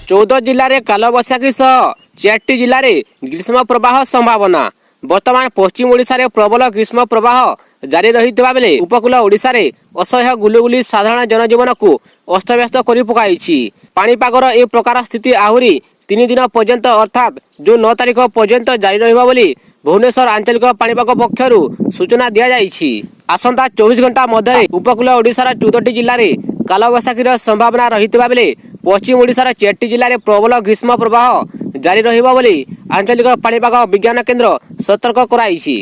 14 ଜିଲ୍ଲାରେ କାଳବୈଶାଖୀ ସହ ଚାରିଟି ଜିଲ୍ଲାରେ ଗ୍ରୀଷ୍ମ ପ୍ରବାହ ସମ୍ଭାବନା। ବର୍ତ୍ତମାନ ପଶ୍ଚିମ ଓଡ଼ିଶାରେ ପ୍ରବଳ ଗ୍ରୀଷ୍ମ ପ୍ରବାହ ଜାରି ରହିଥିବା ବେଳେ ଉପକୂଳ ଓଡ଼ିଶାରେ ଅସହ୍ୟ ଗୁଳୁଗୁଳି ସାଧାରଣ ଜନଜୀବନକୁ ଅସ୍ତବ୍ୟସ୍ତ କରି ପକାଇଛି। ପାଣିପାଗର ଏ ପ୍ରକାର ସ୍ଥିତି ଆହୁରି 3 ଦିନ ପର୍ଯ୍ୟନ୍ତ, ଅର୍ଥାତ୍ ଜୁନ୍ 9 ତାରିଖ ପର୍ଯ୍ୟନ୍ତ ଜାରି ରହିବ ବୋଲି ଭୁବନେଶ୍ୱର ଆଞ୍ଚଳିକ ପାଣିପାଗ ପକ୍ଷରୁ ସୂଚନା ଦିଆଯାଇଛି। ଆସନ୍ତା 24 ଘଣ୍ଟା ମଧ୍ୟରେ ଉପକୂଳ ଓଡ଼ିଶାର 14ଟି ଜିଲ୍ଲାରେ କାଳବୈଶାଖୀର ସମ୍ଭାବନା ରହିଥିବା ବେଳେ ପଶ୍ଚିମ ଓଡ଼ିଶାର ଚାରିଟି ଜିଲ୍ଲାରେ ପ୍ରବଳ ଗ୍ରୀଷ୍ମ ପ୍ରବାହ ଜାରି ରହିବ ବୋଲି ଆଞ୍ଚଳିକ ପାଣିପାଗ ବିଜ୍ଞାନ କେନ୍ଦ୍ର ସତର୍କ କରାଇଛି।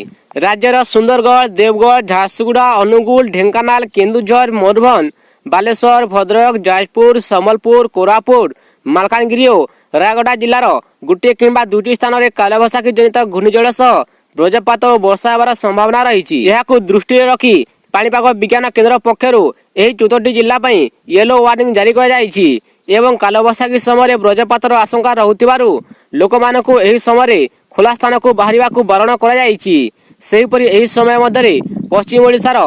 ରାଜ୍ୟର ସୁନ୍ଦରଗଡ଼, ଦେବଗଡ଼, ଝାରସୁଗୁଡ଼ା, ଅନୁଗୁଳ, ଢେଙ୍କାନାଳ, କେନ୍ଦୁଝର, ମୟୂରଭଞ୍ଜ, ବାଲେଶ୍ୱର, ଭଦ୍ରକ, ଯାଜପୁର, ସମ୍ବଲପୁର, କୋରାପୁଟ, ମାଲକାନଗିରି ଓ ରାୟଗଡ଼ା ଜିଲ୍ଲାର ଗୋଟିଏ କିମ୍ବା ଦୁଇଟି ସ୍ଥାନରେ କାଳବୈଶାଖୀ ଜନିତ ଘୂର୍ଣ୍ଣିଝଡ଼ ସହ ବଜ୍ରପାତ ଓ ବର୍ଷା ହେବାର ସମ୍ଭାବନା ରହିଛି। ଏହାକୁ ଦୃଷ୍ଟିରେ ରଖି ପାଣିପାଗ ବିଜ୍ଞାନ କେନ୍ଦ୍ର ପକ୍ଷରୁ ଏହି 14ଟି ଜିଲ୍ଲା ପାଇଁ ୟେଲୋ ୱାର୍ଣ୍ଣିଂ ଜାରି କରାଯାଇଛି ଏବଂ କାଳବୈଶାଖୀ ସମୟରେ ବଜ୍ରପାତର ଆଶଙ୍କା ରହୁଥିବାରୁ ଲୋକମାନଙ୍କୁ ଏହି ସମୟରେ ଖୋଲା ସ୍ଥାନକୁ ବାହାରିବାକୁ ବାରଣ କରାଯାଇଛି। ସେହିପରି ଏହି ସମୟ ମଧ୍ୟରେ ପଶ୍ଚିମ ଓଡ଼ିଶାର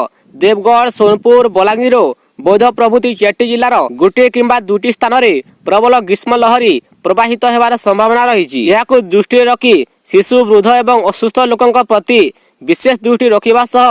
ଦେବଗଡ଼, ସୋନପୁର, ବଲାଙ୍ଗୀର ଓ ବୌଦ୍ଧ ପ୍ରଭୃତି ଚାରିଟି ଜିଲ୍ଲାର ଗୋଟିଏ କିମ୍ବା ଦୁଇଟି ସ୍ଥାନରେ ପ୍ରବଳ ଗ୍ରୀଷ୍ମ ଲହରୀ ପ୍ରବାହିତ ହେବାର ସମ୍ଭାବନା ରହିଛି। ଏହାକୁ ଦୃଷ୍ଟିରେ ରଖି ଶିଶୁ, ବୃଦ୍ଧ ଏବଂ ଅସୁସ୍ଥ ଲୋକଙ୍କ ପ୍ରତି ବିଶେଷ ଦୃଷ୍ଟି ରଖିବା ସହ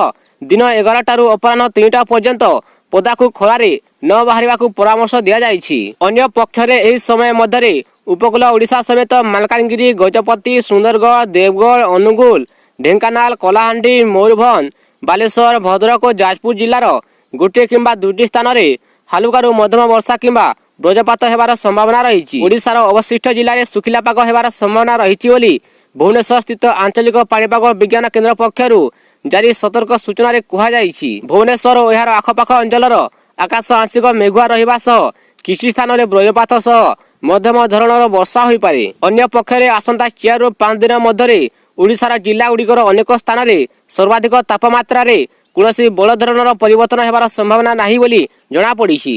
ଦିନ 11ଟାରୁ ଅପରାହ୍ନ 3ଟା ପର୍ଯ୍ୟନ୍ତ ପଦାକୁ ଖରାରେ ନ ବାହାରିବାକୁ ପରାମର୍ଶ ଦିଆଯାଇଛି। ଅନ୍ୟ ପକ୍ଷରେ ଏହି ସମୟ ମଧ୍ୟରେ ଉପକୂଳ ଓଡ଼ିଶା ସମେତ ମାଲକାନଗିରି, ଗଜପତି, ସୁନ୍ଦରଗଡ଼, ଦେବଗଡ଼, ଅନୁଗୁଳ, ଢେଙ୍କାନାଳ, କଳାହାଣ୍ଡି, ମୟୂରଭଞ୍ଜ, ବାଲେଶ୍ୱର, ଭଦ୍ରକ ଓ ଯାଜପୁର ଜିଲ୍ଲାର ଗୋଟିଏ କିମ୍ବା ଦୁଇଟି ସ୍ଥାନରେ ହାଲୁକାରୁ ମଧ୍ୟମ ବର୍ଷା କିମ୍ବା ବଜ୍ରପାତ ହେବାର ସମ୍ଭାବନା ରହିଛି। ଓଡ଼ିଶାର ଅବଶିଷ୍ଟ ଜିଲ୍ଲାରେ ଶୁଖିଲା ପାଗ ହେବାର ସମ୍ଭାବନା ରହିଛି ବୋଲି ଭୁବନେଶ୍ୱର ସ୍ଥିତ ଆଞ୍ଚଳିକ ପାଣିପାଗ ବିଜ୍ଞାନ କେନ୍ଦ୍ର ପକ୍ଷରୁ ଜାରି ସତର୍କ ସୂଚନାରେ କୁହାଯାଇଛି। ଭୁବନେଶ୍ୱର ଓ ଏହାର ଆଖପାଖ ଅଞ୍ଚଳର ଆକାଶ ଆଂଶିକ ମେଘୁଆ ରହିବା ସହ କିଛି ସ୍ଥାନରେ ବଜ୍ରପାତ ସହ ମଧ୍ୟମ ଧରଣର ବର୍ଷା ହୋଇପାରେ। ଅନ୍ୟ ପକ୍ଷରେ ଆସନ୍ତା 4ରୁ 5 ଦିନ ମଧ୍ୟରେ ଓଡ଼ିଶାର ଜିଲ୍ଲାଗୁଡ଼ିକର ଅନେକ ସ୍ଥାନରେ ସର୍ବାଧିକ ତାପମାତ୍ରାରେ କୌଣସି ବଡ଼ ଧରଣର ପରିବର୍ତ୍ତନ ହେବାର ସମ୍ଭାବନା ନାହିଁ ବୋଲି ଜଣାପଡ଼ିଛି।